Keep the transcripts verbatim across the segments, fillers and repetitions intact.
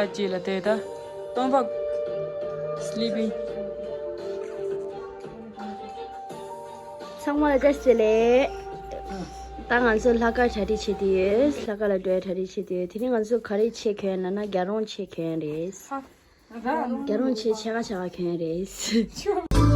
རྗེས་ལ་དེ་ད་སྟོང་ཕག་སི་ལི་པིང་། ཚང་མ་ལ་བཀྲ་ཤིས་བདེ་ལེགས། ད་ང་ཚོ་ལྷག་དཀར་གྲ་སྒྲིག་བྱེད་དུ་ཡོད། ལྷག་དཀར་ལ་འགྲོ་ཡ་གྲ་སྒྲིག་བྱེད་དུ་ཡོད། དེ་རིང་ང་ཚོ་ག་རེ་བྱེད་མཁན་ལབ་ན་རྒྱལ་རོང་བྱེད་མཁན་རེད། རྒྱལ་རོང་ཆེ་ཆེ་ག་ཆེ་ག་གྱོན་རེད།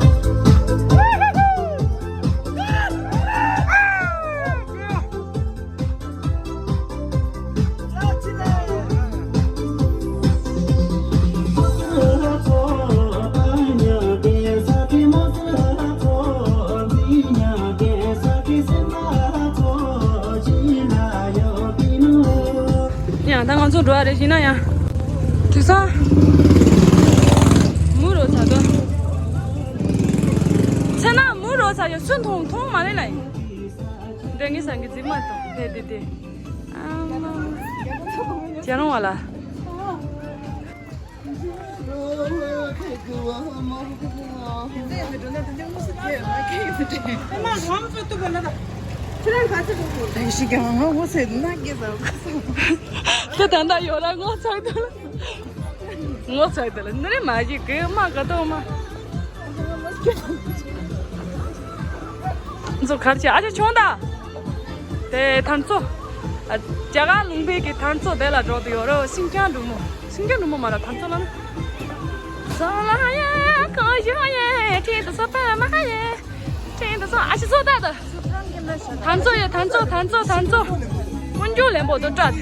ཡང་ད་ང་ཚོ་འགྲོ་བ་རེད་ཤི་ན་ཡང་། དུས་སང་། མུ་རོ་ཚ་དོ། ཚེ་ན་མུ་རོ་ཚ་ཡོད་སུན་ཐོང་ཐོང་མ་རེད་ལ་ཡིན། འདྲ་ངེས་སང་གི་རྫི་མ་དང་དེ་དེ་དེ། ཨ་མ། ཇ་རོང་བ་ལ། ཁྱོད་ད་ལྟ་ཡོད་ར་ངོ་ཚ་གི་འདུག་ངོ་ཚ་གི་འདུག་འདི་རེད་མ་གཞི་གི་མ་ག་ཏོ་མ། ཚོ་གར་ཆེ་ཨ་ཅེ་ཆུང་ད། དེ་ཐང་ཚོ། རྒྱ་གར་ལུང་པའི་གི་ཐང་ཚོ་དེ་ལ་འགྲོ་དུ་ཡོད་རོ། ཤིང་ཀྱང་འབྲུག་མོ། ཤིང་ཀྱང་འབྲུག་མོ་མ་ར་ཐང་ཚོ་ལ་ན། སོ་ལ་ཡེ་ཁོ་ཞོ་ཡེ་ཁྲིན་དུ་སོ་པ་མ་ཡེ། ཁྲིན་དུ་སོ་ཨ་ཤི་སོ་ད་ད། ཐང་ཚོ་ཡེ་ཐང་ཚོ་ཐང་ཚོ་ཐང་ཚོ། ཀུན་འགྱུར་ལེན་པོ་དུ་བཀྲ།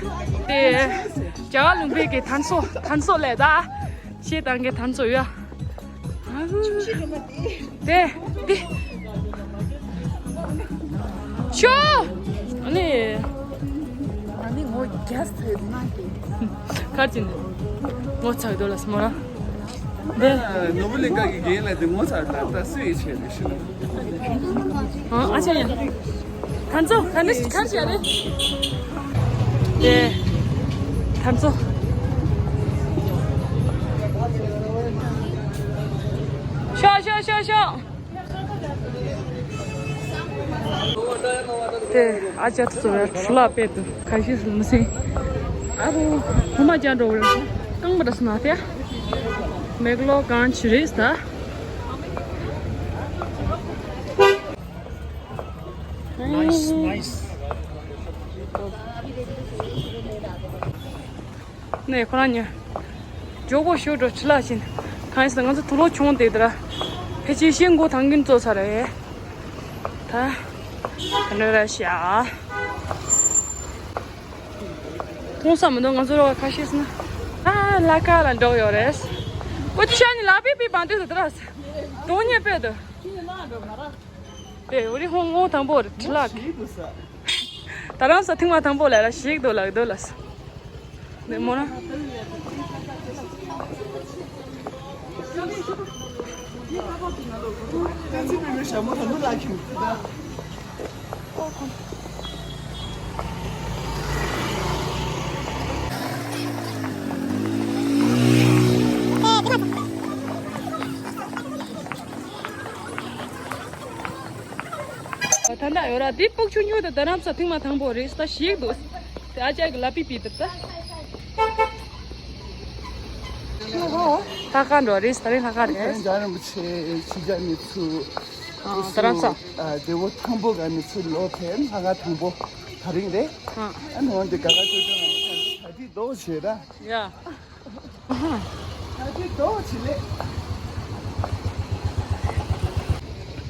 དེ། རྒྱ་གར་ལུང་པའི་གི་ཐང་ཚོ་ཐང་ཚོ་ལས་ད། ཤེས་དང་གི་ཐང་ཚོ་ཡ། དེ། དེ། ཤོ། ཨ་ནི། ཨ་ནི་ངོ་རྒྱ་ཟེར་ན་དེ། ཁར་ཅི་ནི། ངོ་ཚ་གི་འདུག་ལ་སི་མོ་ར། དེ། ནོར་བུ་གླིང་ག་གི་རྒན་ལ་དེ་ངོ་ཚ་ལ་ད་སུ་ཡི་ཆེད་དུ་ཤི་ན། ཨ་ཨ་ཅག་ཡ། ཁ་མཆུ་ཁ་མཆུ་ཁ་མཆུ་ཡ་རེད། དེ། ཁ་མཆུ། ཤོག་ཤོག་ཤོག་ཤོག་དེ་ཨ་ཅག་ཚོ་ཚོ་བའི་ཁྲུ་ལ་དཔེ་དུ་ཁ་ཤས་སུ་མི་སྲིད། ཨ་རོ། ཁོ་མ་ཅག་འགྲོ་བར་རྐང་པ་འདྲ་སུ་ན་དེ། མེག་ལོ་གང་ཆི་རེད་ད། Nice, nice. ནས་ཁོ་རང་ཉོ། མགྱོགས་པོ་ཤོག་འགྲོ་ཁྲི་ལ་ཕྱིན། གང་ཡིན་ཟེར་ན་ང་ཚོ་དུག་ལོག་ཆུང་དེ་དེ་ར། ཕལ་ཆེར་ཤིང་མགོ་ཐང་གིན་བཙོ་ཚར་རེད། ད། ག་འདྲ་ར་ཤ། མཐོང་ས་མི་འདུག་ང་ཚོ་རོགས་ཁ་ཤས་ཟེར་ན། ཨ་ལ་ཀ་ལ་འགྲོ་ཡོད་རེད། ཁོ་ཆ་ནི་ལ་པི་པི་བང་དུས་དེ་དེ་ར། དོ་ཉེ་པོ་དེ། དེ་འོ་རི་ཧོང་ངོ་དང་པོ་རེད་ཁྲི་ལ། ད་རང་ས་ཐེངས་མ་དང་པོ་ལ་ར་ཞིག་དོ་ལག་དོ་ལ་ས། ནས་མོ་ན། ད་ལྟ་ཡོད་ར་འདི་ཕུག་ཆུང་ཆུང་དང་རྡ་རམ་ས་ཐེངས་མ་དང་པོ་རེད་ད་ཞིག་འདུག་དེ་ཨ་ཅག་གི་ལ་པི་པི་འདུག་ད། ལྷ་ཁང་འགྲོ་རེད་ད་རེད་ལྷ་ཁང་རེད། རྒྱལ་རིན་པོ་ཆེ་ཕྱི་རྒྱལ་མི་ཚུ། རྡ་རམ་ས། བདེ་བོ་ཐང་པོ་ག་མི་ཚུ་ལོ་ཕན་ལྷ་ཁང་དང་པོ་ད་རིང་རེད། ཨ་ནི་འོན་ཏེ་ག་ག་ཅོ་ཅོ་ང་ཚོ་ད་ཐི་རྡོ་བྱེད་ད། ཡ།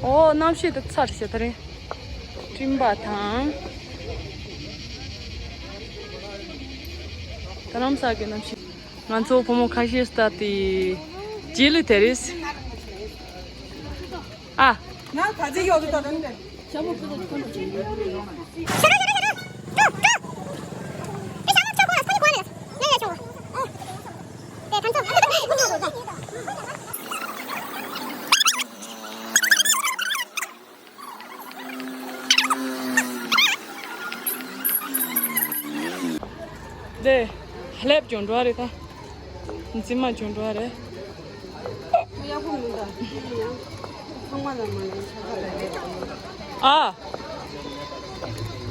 ཨོ་གནམ་གཤིས་དེ་ཚར་ཞེ་ད་རིང་། སྤྲིན་པ་དང་། རྡ་རམ་ས་གི་གནམ་གཤིས། ང་ཚོ་བུ་མོ་ཁ་ཤས་ལྟ་དེ། རྗེས་ལུས་དེ་རེད། ཨ། ང་ག་ཚོད་ཡོད་ད་རང་རེད། དེ། ལེབ་ཅོང་འགྲོ་རེད་ད། འཛིན་མ་ཅོང་འགྲོ་རེད། ཡག་པོ་མི་འདུག་ཚང་མ་ལ་མ་ལ་ཆ་ཚ་རེད། ཨ།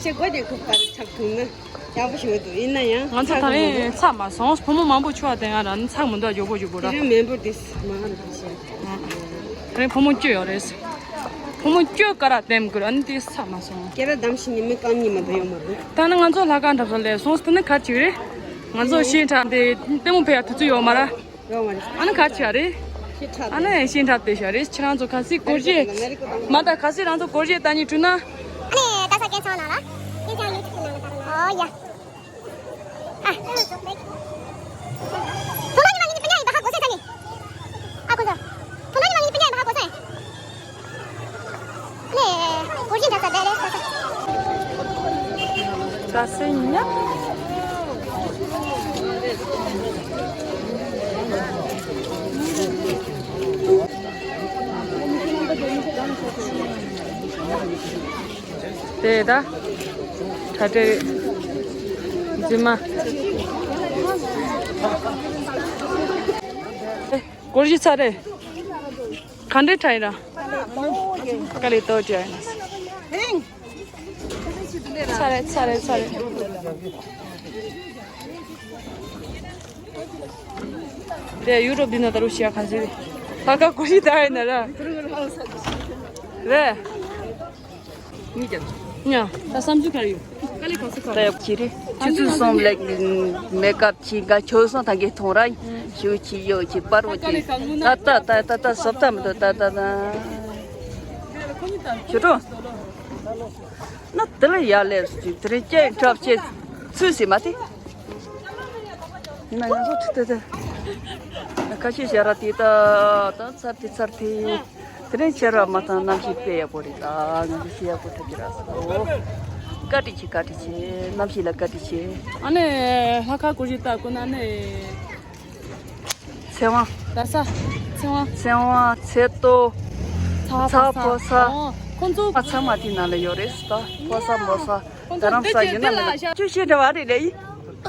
ཆེ་གོ་དེ་ཁུག་པར་ཆག་ཐུང་ནི། ཡག་པོ་ཞིག་འདུག་ཡིན་ན་ཡང་ང་ཚོ་ད་རིང་ཚགས་མ་སོང་། བུ་མོ་མང་པོ་ཆུ་བ་དེ་ང་རང་ཚགས་མི་འདུག་མགྱོགས་པོ་མགྱོགས་པོ་ར། དེ་རིང་མེམ་བུར་དེ་མ་ཧ་ལ་ཤེས། ད་རིང་བུ་མོ་བཅུ་ཡོད་རེད། བུ་མོ་བཅུ་ཀ་ར་ལྟེམ་དགོས་ར་ནི་དེ་ཚགས་མ་སོང་། སྐད་གྲགས་བདམས་ཤིང་ནི་མི་རྐང་གཉིས་མ་གཏོགས་ཡོང་མ་རེད། ད་ནི་ང་ཚོ་ལྷ་ཁང་འགྲམ་ས་ལས་སོང་། དེ་ནི་ག་ཅིག་རེད། ང་ཚོ་ཤིང་ཁྲ་དེ་ལྟད་མོ་ཕེབས་ཡ་དུས་ཚོད་ཡོད་མ་ར། ཡོད་མ་རེད། ཨ་ནི་ག་ཅིག་རེད། ཤིང་ཁྲ་ཨ་ནི་ཤིང་ཁྲ་དེ་ཤ་རེད། ཁྱེད་རང་ཚོ་གལ་སྲིད་སྒོར་གཞས་མ་ད་གལ་སྲིད་རང་ཚོ་སྒོར་གཞས་ལྟ་སྙིང་བྲོ་ན། ཨ་ནི་ད་ས་སྐད་ཚང་ནང་ལ། ཨེ་ཅང་ཡོད་ཐུབ་ནང་ལ་ད་ཨོ་ཡ། ཨ། ཐོ་ལོ་ཉི་མ་ཉི་ཉི་པི་ཉ་ཡི་བ་ཧ་གོ་སེ་ཚ་ནི། ཨ་ཁོ་ཚོ། ཐོ་ལོ་ཉི་མ་ཉི་ཉི་པི་ཉ་ཡི་བ་ཧ་གོ་སེ། ནེ། གོ་ཤིན་ད་ས་དེ་རེ་ས་ས། ག་སེ་ཉ། དེ་ད། ཁྲ་ཁྲེ། རྫི་མ། ཨེ། སྒོར་གཞས་ཚར་རེད། ག་འདྲའི་ཁྲ་ཡིན་ར། དཀའ་ལས་ཏོ་ཅི་ཡིན། ཚར་རེད་ཚར་རེད་ཚར་རེད། དེ་ཡུ་རོབ་འདི་ན་ད་རུ་ཤི་ཡ་ག་ཚོད་རེད། ལྷག་དཀར་སྒོར་གཞས་ད་ཡིན་ན་ར། རེད། ཉ། ད་བསམ་ཚུལ་ག་རེ་ཡོད། དཀའ་ལས་ག་ཚོད་ག་རེ། ད་ཡག་གི་རེད། ཆུ་ཚོད་གསུམ་ལེགས་མེ་ཀབ་ཆི་ག་ཆོལ་སོང་ཐང་གི་ཐོང་ར། ཞུ་ཆི་ཡོ་ཆི་པར་བོ་ཆི། ད་ད་ད་ད་ད་སོབ་ད་མི་འདུག་ད་ད་ད། ཞུ་ཀྲོ། ན་དེ་ལ་ཡ་ལས་སུ་དེ་རིང་སྐྱེ་འཁྲབ་བྱེད་ཚུལ་ཟིན་མ་དེ། ཡིན་ན་ང་ཚོ་ཁྲི་ཏེ་ཏེ། ཁ་ཤས་ཤ་ར་དེ་ད་ད་ཚར་དེ་ཚར་དེ། དེ་རིང་ཁྱེད་ར་མ་ཚང་གནམ་གཤིས་དཔེ་ཡག་པོ་རེད། ད་ང་ཚོ་ཤི་ཡག་པོ་ཐུག་གི་ར་སོ། བཀའ་དྲིན་ཆེ་བཀའ་དྲིན་ཆེ། གནམ་གཤིས་ལ་བཀའ་དྲིན་ཆེ། ཨ་ནི་ལྷག་དཀར་སྒོར་གཞས་ལྟ་དགོས་ན་ནི། ཚེ་དབང་། རྡ་ས། ཚེ་དབང་། ཚེ་དབང་། ཚེ་ཏོ། ཚ་ཚ་ཕོ་ཕོ་ས། ས། ཨོ། ཁོང་ཚོ། ཨ་ཚང་མ་དེ་ནང་ལ་ཡོད་རེད་ད། ཕོ་ས་མོ་ས། ཁོང་ཚོ་རྡ་རམ་ས་ཡིན་ན་ལ་ཡ། ཁྱོད་ཤེས་འདྲ་བ་རེད་ལེ་ཡིན།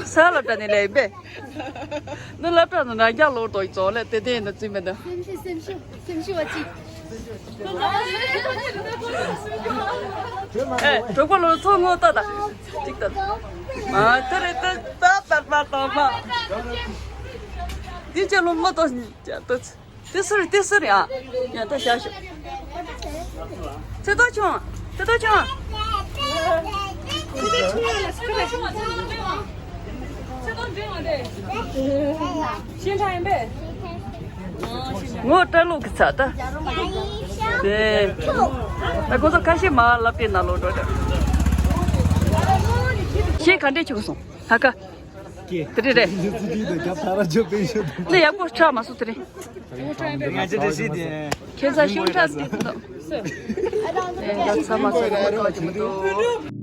ས་ལ་བྲ་ནས་ལེ་ཡིན་པས། ནི་ལ་བྲ་ནི་ན་རྒྱ་ལོར་དོ་ཡི་ཙོ་ལེ་དེ་དེ་ཡིན་ན་རྩིས་མེད་ད། སེམས་ཤུགས་སེམས་ཤུགས་སེམས་ཤུགས་བ་ཅིག་ཨེ། གྲོགས་པོ་ལོ་ཚོ་ངོ་ལྟ་ད། ཅིག་ལྟ་ད། ཨ་དེ་རེད་ད་ད་པར་པར་དང་པ། དེ་ཅི་ལོ་ངོ་ལྟ་ཅི་ལྟ་ཅི། དེ་སུ་རེད་དེ་སུ་རེད་ཨ། ཡ་ད་བཞག་ཤོག་ཚེ་ཏོ་ཆུང་། ཚེ་ཏོ་ཆུང་། ཚེ་ཏོ་ཆུང་ཡ་ལ་སུ་རེད། ཤེས་ཁྲ་ཡིན་པས། ངོ་སྤྲ་ལུག་གི་ཚ་ད། དེ། ད་ཁོ་ཚོ་ཁ་ཤས་མ་ལབ་དེ་ན་ལོ་འགྲོ་ད། ཤེས་ག་འདྲས་བྱུང་སོང་ཧ་ག་དེ་རེད་རེད། ནི་ཡག་པོ་ཆགས་མ་སོང་དེ་རེད། ཁྱེད་ཚ་ཤུང་ཁྲག་འདི་དང་། ཚ་མ་ཚ་གི་མི་ཁ་ཅིག་མི་འདུག